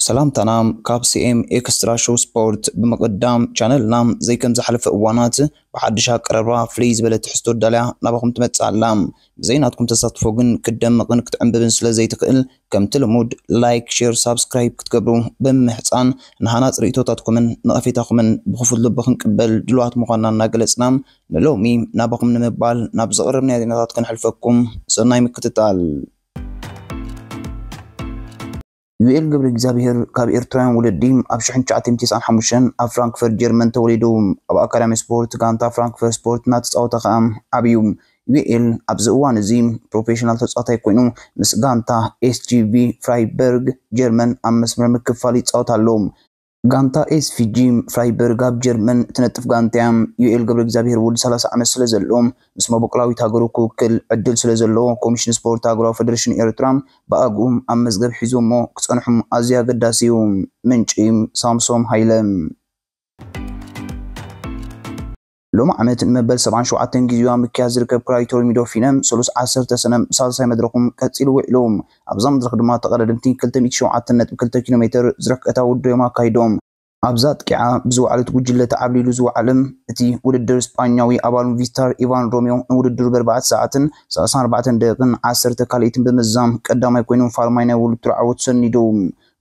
ሰላምታና ካብ ሲኤም ኤክስትራ ሾው ስፖርት። ብምቕዳም ቻነልና ዘይከም ዝሓለፈ እዋናት ብሓድሽ ኣቀራርባ ፍልይ ዝበለ ትሕዝቶ ዳልያ ናባኹም ትመጽእ ኣላ። ብዘይ ናትኩም ተሳትፎ ግን ክትደምቕን ክትዕንብብን ስለ ዘይትኽእል፣ ከምቲ ልሙድ ላይክ፣ ሼር፣ ሳብስክራይብ ክትገብሩ ብምምሕጻን፣ ንሃናጽ ርእይቶታትኩምን ነቐፌታኹምን ብኽፉት ልቢ ክንቅበል ድሉዋት ምዃንና እናገለጽና፣ ንሎሚ ናባኹም ንምባል ናብ ዘቕረብናዮ ዜናታት ክንሕልፈኩም። ሰናይ ምክትታል። ዩኤል ገብረ እግዚኣብሔር ካብ ኤርትራውያን ወለዲ ኣብ ሽሕን ትሽዓተ ሚእትን ተስዓን ሓሙሽተን ኣብ ፍራንክፈርት ጀርመን ተወሊዱ። ኣብ ኣካዳሚ ስፖርት ጋንታ ፍራንክፈርት ስፖርት እናተጻወተ ከኣ ዓብዩ። ዩኤል ኣብዚ እዋን እዚ ፕሮፌሽናል ተጻዋታይ ኮይኑ ምስ ጋንታ ኤስጂቪ ፍራይበርግ ጀርመን ኣብ መስመር ምክፋል ይጻወት ኣሎ። ጋንታ ኤስቪጂ ፍራይበርግ ኣብ ጀርመን ትነጥፍ ጋንታ እያ። ዩኤል ገብረ እግዚኣብሔር ወዲ ሰላሳ ዓመት ስለ ዘሎ ምስ መበቆላዊት ሃገሩ ክውክል ዕድል ስለ ዘለዎ ኮሚሽን ስፖርት ሃገራዊ ፌደሬሽን ኤርትራ ብኣግኡ ኣብ መዝገብ ሒዞሞ ክጸንሑም ኣዝዩ ኣገዳሲ እዩ። ምንጪ ሳምሶም ሃይለ። ሎሚ ዓመት ንመበል ሰብዓን ሸውዓተን ግዜኡ ኣብ ምክያድ ዝርከብ ክራይቶሪም ዶፊነ ሰሉስ ዓሰርተ ሰነ ብሳልሳይ መድረኹም ቀጺሉ ውዒሉ። ኣብዛ መድረኽ ድማ ተቐዳደምቲ ክልተ ሚእቲ ሸውዓተ ነጥቢ ክልተ ኪሎ ሜትር ዝርሕቀታ ውድድሮም ኣካይዶም። ኣብዛ ኣጥቂዓ ብዝወዓለት ጉጅለ ተዓብሊሉ ዝወዓለ እቲ ውድድር ስጳኛዊ ኣባል ሞቪስታር ኢቫን ሮሚዮ ንውድድሩ ብኣርባዕተ ሰዓትን ሰላሳን ኣርባዕተን ደቂቕን ዓሰርተ ካልኢትን ብምዝዛም ቀዳማይ ኮይኑ ፋልማይ ናይ ውድድሩ ዓወት ሰኒዱ።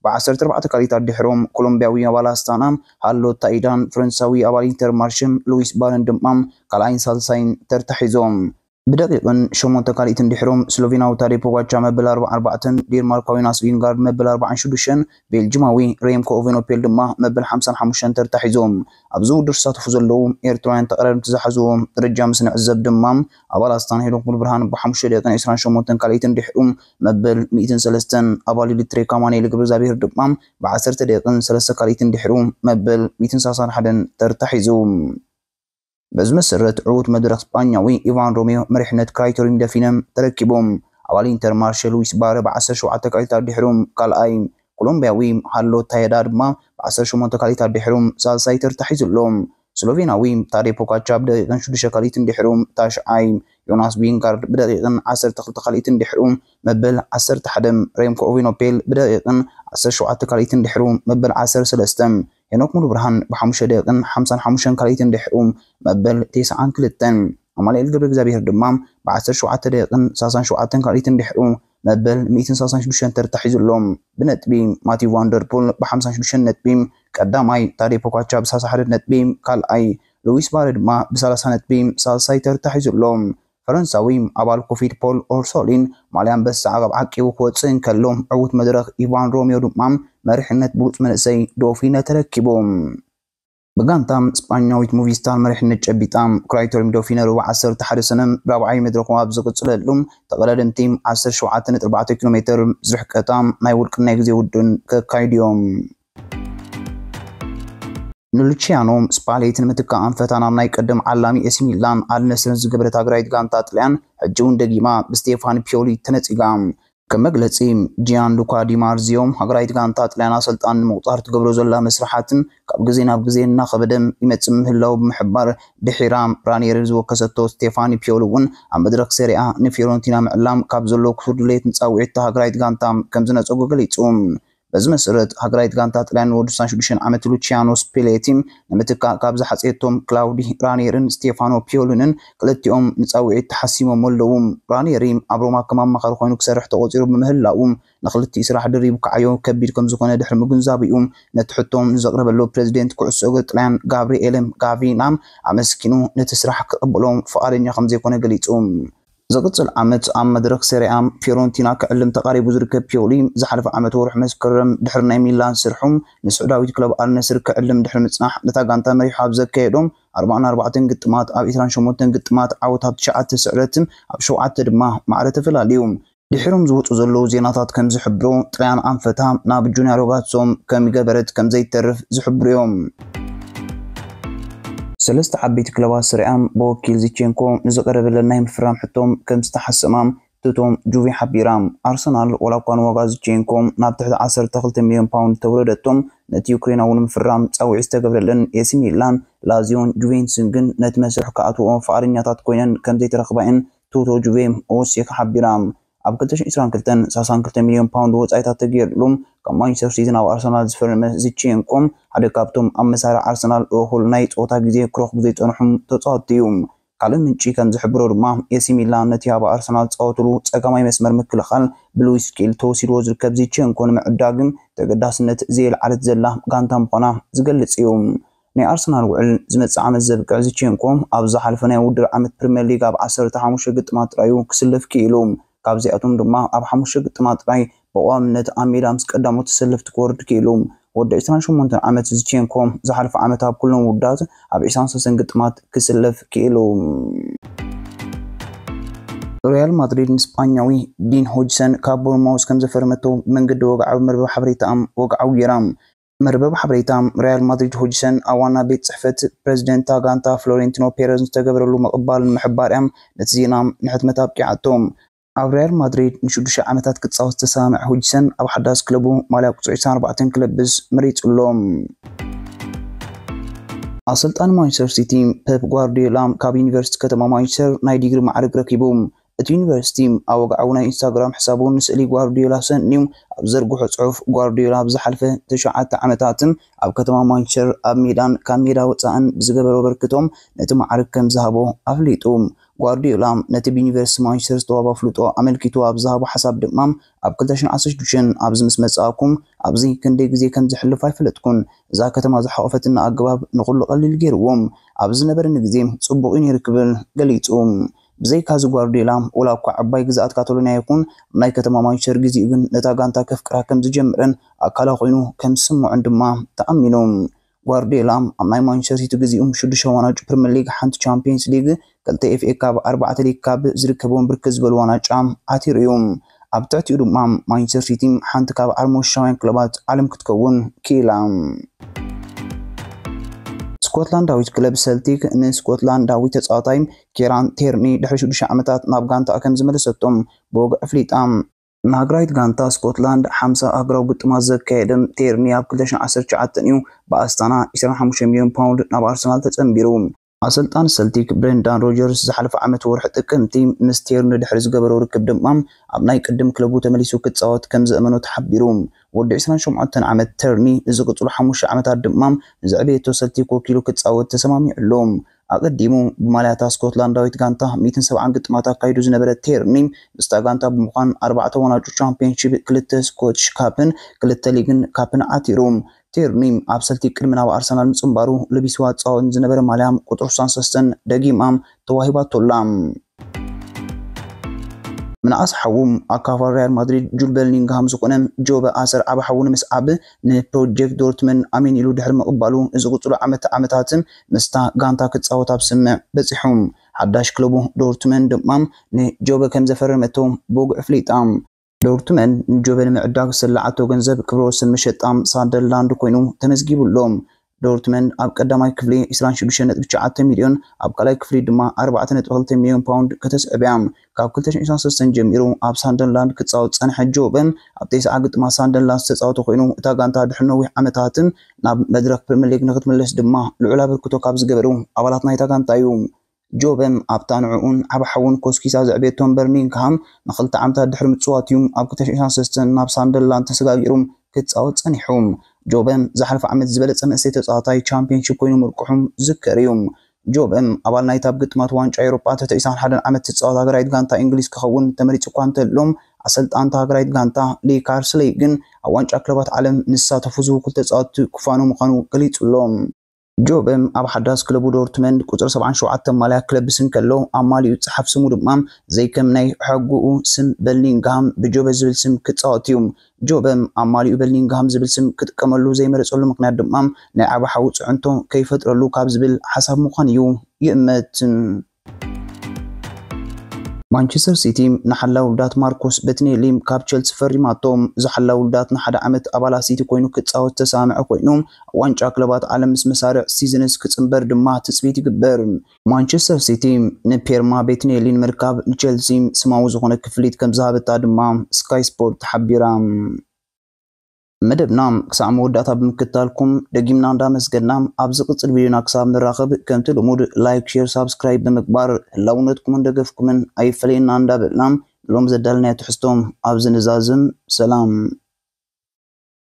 ብዓሰርተ ኣርባዕተ ካልኢታት ድሕሮም ኮሎምቢያዊ ኣባል ኣስታና ሃሎ ታይዳን ፈረንሳዊ ኣባል ኢንተርማርሽን ሉዊስ ባርን ድማ ካልኣይን ሳልሳይን ተርታ ሒዞም። ብደቂቕን ሸሞንተ ካልኢትን ድሕሮም ስሎቬናዊ ታዴ ፖጋቻ መበል ኣርባዓን ኣርባዕተን፣ ዴንማርካዊ ዮናስ ቪንጋርድ መበል ኣርባዓን ሽዱሽተን፣ ቤልጅማዊ ሬምኮ ኦቬኖፔል ድማ መበል ሓምሳን ሓሙሽተን ተርታ ሒዞም። ኣብዚ ውድድር ዝሳተፉ ዘለዉ ኤርትራውያን ተቐዳደምቲ ዝሓዝዎ ደረጃ ምስ ንዕዘብ ድማ ኣባል ኣስታና ሄኖክ ሙሉብርሃን ብሓሙሽተ ደቂቕን ዕስራን ሸሞንተን ካልኢትን ድሕሩ መበል ሚእትን ሰለስተን፣ ኣባል ኤሪትሪያ ኣማኑኤል ገብረእግዚኣብሄር ድማ ብዓሰርተ ደቂቕን ሰለስተ ካልኢትን ድሕሩ መበል ሚእትን ሰላሳን ሓደን ተርታ ሒዙ። በዚ መሰረት ዕዉት መድረኽ ስጳኛዊ ኢቫን ሮሜዮ መሪሕነት ክራይቶሪም ደፊነ ተረኪቡ። ኣባል ኢንተር ማርሸ ሉዊስ ባረ ብ ዓሰርተ ሸውዓተ ካልኢታት ድሕሩ ካልኣይ፣ ኮሎምቢያዊ ሃሎ ታየዳ ድማ ብ ዓሰርተ ሸሞንተ ካልኢታት ድሕሩ ሳልሳይ ተርታ ሒዙ ኣሎ። ስሎቬናዊ ታዴ ፖጋቻ ብደቂቕን ሽዱሽተ ካልኢትን ድሕሩ ታሽዓይ፣ ዮናስ ቪንጋርድ ብደቂቕን ዓሰርተ ክልተ ካልኢትን ድሕሩ መበል ዓሰርተ ሓደ፣ ሬምኮ ኦቪኖፔል ብደቂቕን ዓሰርተ ሸውዓተ ካልኢትን ድሕሩ መበል ዓሰርተ ሰለስተ፣ ሄኖክ ሙሉብርሃን ብሓሙሽተ ደቂቕን ሓምሳን ሓሙሽተን ካልኢትን ድሕሩ መበል ተስዓን ክልተን፣ ኣማኑኤል ገብረእግዚኣብሄር ድማ ብ ዓሰርተ ሸውዓተ ደቂቕን ሰላሳን ሸውዓተን ካልኢትን ድሕሩ መበል ሚእትን ሰላሳን ሽዱሽተን ተርታ ሒዙ ኣሎ። ብነጥቢ ማቲው ቫንደርፑል ብ ሓምሳን ሽዱሽተን ነጥቢ ቀዳማይ፣ ታዴ ፖጋቻ ብ ሰላሳ ሓደ ነጥቢ ካልኣይ፣ ሉዊስ ባረ ድማ ብ ሰላሳ ነጥቢ ሳልሳይ ተርታ ሒዙ ኣሎ። ፈረንሳዊ ኣባል ኮፊድ ፖል ኦርሶሊን ማልያ ኣንበሳ ዓቐብ ዓቂቡ ክወጽእ እንከሎ፣ ዕዉት መድረኽ ኢቫን ሮሚዮ ድማ መሪሕነት ብሉጽ መንእሰይ ዶፊነ ተረኪቡ። ብጋንታ ስጳኛዊት ሙቪስታር መሪሕነት ጨቢጣ። ክራይቶሪም ዶፊነ ርቡዕ ዓሰርተ ሓደ ሰነ ራብዓይ መድረኹ ኣብ ዝቕጽለሉ፣ ተቐዳደምቲ ዓሰርተ ሸውዓተ ነጥቢ ኣርባዕተ ኪሎ ሜትር ዝርሕቀታ ናይ ውልቅን ናይ ግዜ ውድድርን ከካይዱ እዮም። ንሉቺያኖ ስፓሌቲ ንምትካእ ኣንፈታ ናብ ናይ ቀደም ዓላሚ ኤሲ ሚላን ኣል ነስርን ዝገበረት ሃገራዊት ጋንታ ጥልያን፣ ሕጂ እውን ደጊማ ብስቴፋን ፒዮሊ ተነጺጋ። ከም መግለጺ ጂያን ሉካ ዲማርዚዮ፣ ሃገራዊት ጋንታ ጥልያን ኣሰልጣኒ ንምቑጻር ትገብሮ ዘላ መስርሓትን ካብ ግዜ ናብ ግዜ እናኸበደ ይመጽእ ምህላው ብምሕባር፣ ድሒራ ራኒየሪ ዝወከሰቶ ስቴፋኒ ፒዮሊ እውን ኣብ መድረኽ ሴሪኣ ንፊዮረንቲና ምዕላም ካብ ዘለዎ ክሱር ድሌት ንጻውዒት እታ ሃገራዊት ጋንታ ከም ዝነጸጎ ገሊጹ። በዚ መሰረት፣ ሃገራዊት ጋንታ ጥልያን ንወዲ ሱሳን ሽዱሽተን ዓመት ሉቺያኖ ስፔሌቲ ንምትካእ ካብ ዝሓጽየቶም ክላውዲ ራኔርን ስቴፋኖ ፒዮሊንን ክልቲኦም ንጻውዒት ተሓሲሞም ኣለዉ። ራኔሪ ኣብ ሮማ ከም ኣማኻሪ ኮይኑ ክሰርሕ ተቖጺሩ ብምህላዉ፣ ንኽልቲኡ ስራሕ ድሪቡ ክዓዮ ከቢድ ከም ዝኾነ ድሕሪ ምግንዛቡ እዩ ነቲ ሕቶ ንዘቕረበሉ ፕረዚደንት ኩዕሶ እግሪ ጥልያን ጋብሪኤለ ጋቪና ኣመስኪኑ፣ ነቲ ስራሕ ክቕበሎ ፍቓደኛ ከም ዘይኮነ ገሊጹ። ዝቕጽል ዓመት ኣብ መድረኽ ሴሪኣ ፊዮረንቲና ክዕልም ተቓሪቡ ዝርከብ ፒዮሊ፣ ዝሓለፈ ዓመት ወርሒ መስከረም ድሕሪ ናይ ሚላን ስርሑ ንስዑዳዊት ክለብ ኣል ነስር ክዕልም ድሕሪ ምጽናሕ፣ ነታ ጋንታ መሪሑ ኣብ ዘካየዶም ኣርባዓን ኣርባዕተን ግጥማት ኣብ ዕስራን ሸሞንተን ግጥማት ዓወት ኣብ ትሽዓተ ስዕረት ኣብ ሸውዓተ ድማ ማዕረ ተፈላልዩ። ድሒሮም ዝወጹ ዘለዉ ዜናታት ከም ዝሕብሮ፣ ጥልያን ኣንፈታ ናብ ጁኒያሮ ጋትሶ ከም ገበረት ከም ዘይተርፍ ዝሕብሩ እዮም። ሰለስተ ዓበይቲ ክለባት ሰሪዓ ብወኪል ዚቼንኮ ንዝቐረበለን ናይ ምፍራም ሕቶ ከም ዝተሓሰማ ቱቶ ጁቬ ሓቢራ። ኣርሰናል ዋላ እኳ ንዋጋ ዚቼንኮ ናብ ትሕቲ ዓሰርተ ክልተ ሚልዮን ፓውንድ ተውረደቶም፣ ነቲ ዩክሬናዊ ንምፍራም ጻውዒት ዝተገብረለን ኤሲ ሚላን፣ ላዚዮን ጁቬንቱስን ግን ነቲ መስርሕ ክኣትዎ ፍቓደኛታት ኮይነን ከም ዘይተረኽባ እየን ቱቶ ጁቬ ወሲኻ ሓቢራ። ኣብ ክልተ ሽሕን ዕስራን ክልተን ሰላሳ ክልተ ሚልዮን ፓውንድ ወጻኢታት ተገይርሉ ካብ ማንቸስተር ሲቲ ናብ ኣርሰናል ዝፈረመ ዚቼንኮ ሓደ ካብቶም ኣብ መሳርዕ ኣርሰናል እኹል ናይ ጸወታ ግዜ ክረኽቡ ዘይጸንሑ ተጻወትቲ እዩ። ካልእ ምንጪ ከም ዝሕብሮ ድማ ኤሲ ሚላን ነቲ ኣብ ኣርሰናል ዝጻወትሉ ጸጋማይ መስመር ምክልኻል ብሉዊስ ስኬሊ ተወሲድዎ ዝርከብ ዚቼንኮ ንምዕዳግ ተገዳስነት ዘየልዓለት ዘላ ጋንታ ምዃና ዝገልጽ እዩ። ናይ ኣርሰናል ውዕል ዝመጽእ ዓመት ዘብቅዕ ዚቼንኮ ኣብ ዝሓለፈ ናይ ውድድር ዓመት ፕሪምየር ሊግ ኣብ ዓሰርተ ሓሙሽተ ግጥማት ጥራዩ ክስለፍ ክኢሉ። ካብዚኣቶም ድማ ኣብ ሓሙሽተ ግጥማት ጥራይ ብቐዋምነት ኣብ ሜዳ ምስ ቀዳሞት ተሰለፍቲ ክወርድ ክኢሉ። ወዲ ዕስራን ሸሞንተን ዓመት ዚቼንኮ ዝሓለፈ ዓመት ኣብ ኩሎም ውዳት ኣብ ዕስራን ሰለስተን ግጥማት ክስለፍ ክኢሉ። ሪያል ማድሪድ ንስጳኛዊ ዲን ሆጅሰን ካብ ቦርማውስ ከም ዘፈረመቶ መንገዲ ወግዓዊ መርበብ ሓበሬታኣ ወግዓዊ ገይራ። መርበብ ሓበሬታ ሪያል ማድሪድ ሆጅሰን ኣብ ዋና ቤት ጽሕፈት ፕሬዚደንት ጋንታ ፍሎሬንቲኖ ፔረዝ ዝተገበረሉ ምቕባል ንምሕባር እያ ነቲ ዜና ንሕትመት ኣብቂዓቶ። ኣብ ሪያል ማድሪድ ንሽዱሽተ ዓመታት ክጻወት ዝተሰማምዐ ሆጅሰን ኣብ ሓዳስ ክለቡ ማልያ ቁጽሪ ዕስራን ኣርባዕተን ክለብስ መሪጹ ኣሎ። ኣሰልጣኒ ማንቸስተር ሲቲ ፔፕ ጓርዲዮላ ካብ ዩኒቨርሲቲ ከተማ ማንቸስተር ናይ ዲግሪ ማዕርግ ረኪቡ። እቲ ዩኒቨርሲቲ ኣብ ወግዓዊ ናይ ኢንስታግራም ሕሳቡ ንስእሊ ጓርዲዮላ ሰንዩ ኣብ ዘርግሖ ጽሑፍ፣ ጓርዲዮላ ኣብ ዝሓለፈ ትሽዓተ ዓመታትን ኣብ ከተማ ማንቸስተር ኣብ ሜዳን ካብ ሜዳ ወጻእን ብዝገበሮ ኣበርክቶም ነቲ ማዕርግ ከም ዝሃቦ ኣፍሊጡ። ጓርዲዮላ ነቲ ብዩኒቨርሲቲ ማንቸስተር ዝተዋህቦ ኣፍልጦ ኣመልኪቱ ኣብ ዝሃቦ ሓሳብ ድማ፣ ኣብ ክልተ ሽሕን ዓሰርተ ሽዱሽተን ኣብዚ ምስ መጻእኩ ኣብዚ ክንደይ ግዜ ከም ዘሕልፍ ኣይፈለጥኩን። እዛ ከተማ ዝሓቖፈትና ኣገባብ ንኹሉ ቀሊል ገይርዎ። ኣብ ዝነበረኒ ግዜ ጽቡቕ እዩ ነይሩ ክብል ገሊጹ። ብዘይካዚ ጓርዲዮላ ወላ እኳ ዓባይ ግዝኣት ካታሎንያ ይኹን ናይ ከተማ ማንቸስተር ግዜኡ ግን ነታ ጋንታ ከፍቅራ ከም ዝጀመረን ኣካላ ኮይኑ ከም ዝስምዖን ድማ ተኣሚኑ። ጓርዲዮላ ኣብ ናይ ማንቸስተር ሲቲ ግዜኡ ሽዱሽተ ዋንጫ ፕሪምየር ሊግ፣ ሓንቲ ቻምፒየንስ ሊግ፣ ክልተ ኤፍ ኤ ካፕ፣ ኣርባዕተ ሊግ ካፕ ዝርከብዎም ብርክት ዝበሉ ዋንጫ ዓቲሩ እዩ። ኣብ ትሕቲኡ ድማ ማንቸስተር ሲቲ ሓንቲ ካብ ዓርሞሻውያን ክለባት ዓለም ክትከውን ክኢላ። ስኮትላንዳዊት ክለብ ሰልቲክ ንስኮትላንዳዊ ተጻዋታይ ኬራን ቴርኒ ድሕሪ ሽዱሽተ ዓመታት ናብ ጋንታኣ ከም ዝመለሰቶም ብወግዒ ኣፍሊጣ። ንሃገራዊት ጋንታ ስኮትላንድ ሓምሳ ኣህጉራዊ ግጥማት ዘካየደ ቴርኒ ኣብ ክልተ ሽሕን ዓሰርተ ትሽዓተን እዩ ብኣስታና ዕስራን ሓሙሽተ ሚልዮን ፓውንድ ናብ ኣርሰናል ተጸንቢሩ። ኣሰልጣኒ ሰልቲክ ብሬንዳን ሮጀርስ ዝሓለፈ ዓመት ወርሒ ጥቅምቲ ምስ ቴርኒ ድሕሪ ዝገበሮ ርክብ ድማ ኣብ ናይ ቅድም ክለቡ ተመሊሱ ክጻወት ከም ዘእመኖ ተሓቢሩ። ወዲ ዕስራን ሸሞንተን ዓመት ቴርኒ ንዝቕጽሉ ሓሙሽተ ዓመታት ድማ ንዘዕበየቶ ሰልቲክ ወኪሉ ክጻወት ተሰማሚዑ ኣሎ። ኣቐዲሙ ብማልያታ ስኮትላንዳዊት ጋንታ ሚእትን ሰብዓን ግጥማት ኣካይዱ ዝነበረ ቴርኒ ምስታ ጋንታ ብምዃን ኣርባዕተ ዋንጫ ቻምፒየንሺፕ፣ ክልተ ስኮትሽ ካፕን ክልተ ሊግን ካፕን ዓቲሩ። ቴርኒ ኣብ ሰልቲክ ቅድሚ ናብ ኣርሰናል ምጽንባሩ ለቢስዋ ዝጻወት ዝነበረ ማልያ ቁጽሪ ስሳን ሰለስተን ደጊማ ተዋሂባቶ ኣላ። ምንኣስ ሓዉ ኣካፋ ሪያል ማድሪድ ጁድ ቤሊንግሃም ዝኾነ ጆበ ኣሰር ዓቢ ሓዉ ንምስዓብ ንፕሮጀክት ዶርትመንድ ኣሜን ኢሉ ድሕሪ ምቕባሉ፣ ዝቕጽሉ ዓመት ዓመታት ምስታ ጋንታ ክጻወት ኣብ ስምምዕ በጺሑ። ሓዳሽ ክለቡ ዶርትመንድ ድማ ንጆበ ከም ዘፈረመቶ ብወግዒ ኣፍሊጣ። ዶርትመንድ ንጆበ ንምዕዳግ ዝሰለዓቶ ገንዘብ ክብረ ወሰን መሸጣ ሳንደርላንድ ኮይኑ ተመዝጊቡ ኣሎ። ዶርትመንድ ኣብ ቀዳማይ ክፍሊ ዕስራን ሽዱሽተን ነጥቢ ትሽዓተ ሚልዮን፣ ኣብ ካልኣይ ክፍሊ ድማ ኣርባዕተ ነጥቢ ክልተ ሚልዮን ፓውንድ ከተስዕብ እያ። ካብ ክልተ ሽሕን ዕስራን ሰለስተን ጀሚሩ ኣብ ሳንደርላንድ ክጻወት ዝጸንሐ ጆበ፣ ኣብ ተስዓ ግጥማት ሳንደርላንድ ዝተጻወተ ኮይኑ፣ እታ ጋንታ ድሕሪ ነዊሕ ዓመታትን ናብ መድረኽ ፕሪምየር ሊግ ንክትምለስ ድማ ልዑል ኣበርክቶ ካብ ዝገበሩ ኣባላት ናይታ ጋንታ እዩ። ጆበ ኣብታ ንዕኡን ዓቢ ሓዉን ኮስኪሳ ዘዕበየቶም በርሚንግሃም ንኽልተ ዓመታት ድሕሪ ምጽዋት እዩ ኣብ ክልተ ሽሕን ዕስራን ሰለስተን ናብ ሳንደርላንድ ተሰጋጊሩ ክጻወት ጸኒሑ። ጆበ ዝሓለፈ ዓመት ዝበለጸ መንእሰይ ተጻዋታይ ቻምፒየንሺፕ ኮይኑ ምብቅዑ ዝዝከር እዩ። ጆበ ኣባል ናይታ ኣብ ግጥማት ዋንጫ ኤውሮጳ ትሕቲ ዕስራን ሓደን ዓመት ትጻወት ሃገራዊት ጋንታ እንግሊዝ ክኸውን ተመሪጹ እኳ እንተሎ፣ ኣሰልጣንታ ሃገራዊት ጋንታ ሊ ካርስሌይ ግን ኣብ ዋንጫ ክለባት ዓለም ንዝሳተፉ ዝውክል ተጻወትቲ ክፋኑ ምዃኑ ገሊጹ ኣሎ። ጆበ ኣብ ሓዳስ ክለቡ ዶርትመንድ ቁጽሪ ሰብዓን ሸውዓተን ማልያ ክለብስ እንከሎ፣ ኣብ ማልያኡ ዝጸሓፍ ስሙ ድማ ዘይከም ናይ ሕጉኡ ስም በሊንግሃም ብጆበ ዝብል ስም ክጻወት እዩ። ጆበ ኣብ ማልያኡ በሊንግሃም ዝብል ስም ክጥቀመሉ ዘይመረጸሉ ምኽንያት ድማ ናይ ዓቢ ሓዉ ጽዕንቶ ከይፈጥረሉ ካብ ዝብል ሓሳብ ምዃኑ እዩ ይእመት። ማንቸስተር ሲቲ ንሓላው ውልዳት ማርኮስ በትኔሊ ካብ ቸልሲ ፈሪማቶ። እዚ ሓላው ውልዳት ንሓደ ዓመት ኣባላት ሲቲ ኮይኑ ክጻወት ዝተሰማምዐ ኮይኑ፣ ኣብ ዋንጫ ክለባት ዓለም ምስ መሳርዕ ሲዝንስ ክጽንበር ድማ ትጽቢት ይግበር። ማንቸስተር ሲቲ ንፔርማ ቤትኔሊ ንምርካብ ንቸልሲ ስማዊ ዝኾነ ክፍሊት ከም ዝሃበታ ድማ ስካይ ስፖርት ሓቢራ። መደብና ክሳዕ መወዳእታ ብምክትታልኩም ደጊምና እንዳመስገና፣ ኣብ ዝቕጽል ቪድዮና ክሳብ ንራኸብ፣ ከምቲ ልሙድ ላይክ፣ ሼር፣ ሳብስክራይብ ብምግባር ህላውነትኩምን ደገፍኩምን ኣይፈለየና እንዳበልና፣ ሎም ዘዳልናዮ ትሕዝቶም ኣብዚ ንዛዝም። ሰላም።